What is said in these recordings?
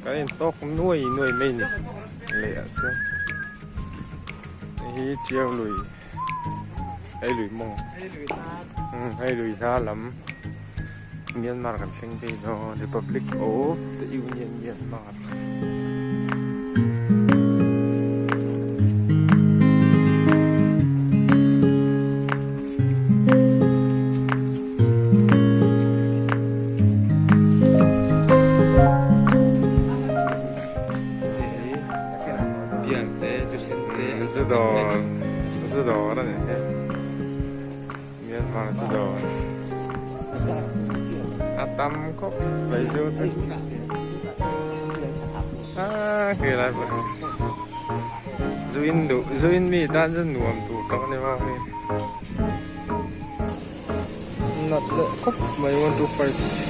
Kan in tawk nuai nuai mai ni lei ah chuan hei hi Tiau lui hei lui mawng hei lui hla lam Myanmar kan thleng phei dawn Republic of the Union Myanmar. Zu dawr zu dawr a ni he Myanmar zu dawr a tam khawp mai chu chu a khi lai pawh hi zu in duh zu in mi tan chuan nuam tur tak a ni maw hei. Nat leh khawp mai 1 2 5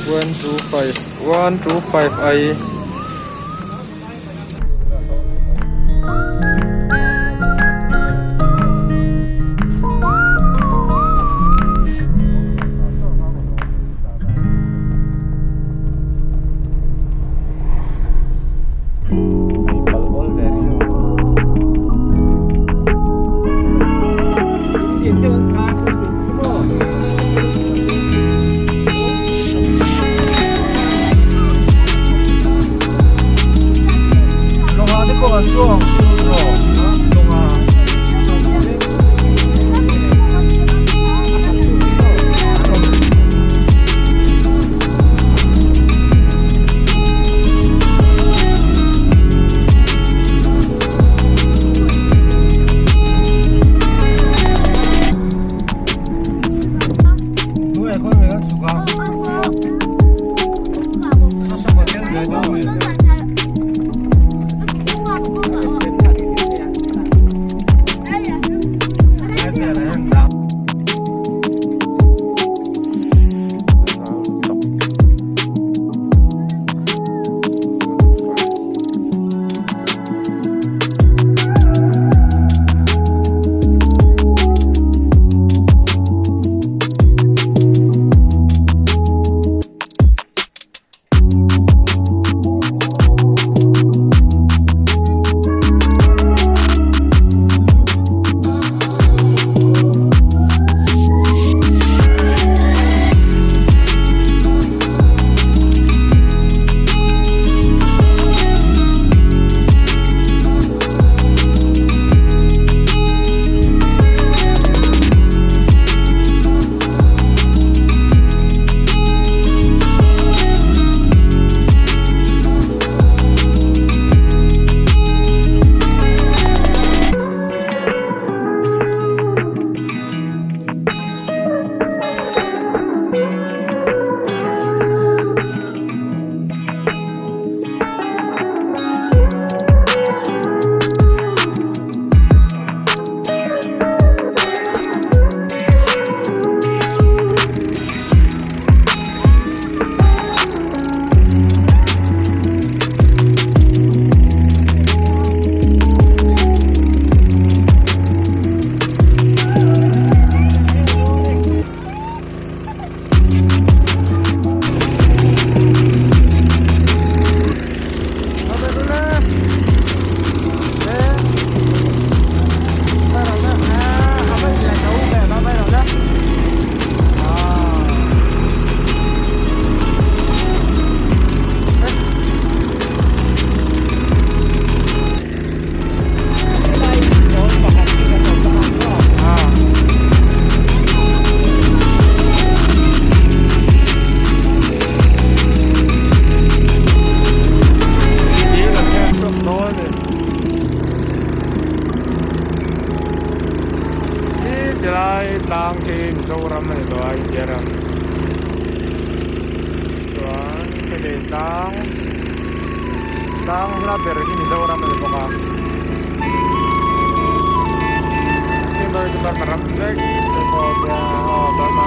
1 2 5 1 2 5 ai Tilai tlang khi Mizoram a ni tawh a India ram chuan hemi tlang tlang hla ber hi Mizoram a ni bawk a heng ber chu Burma ram vek te pawh chuan aw Burma.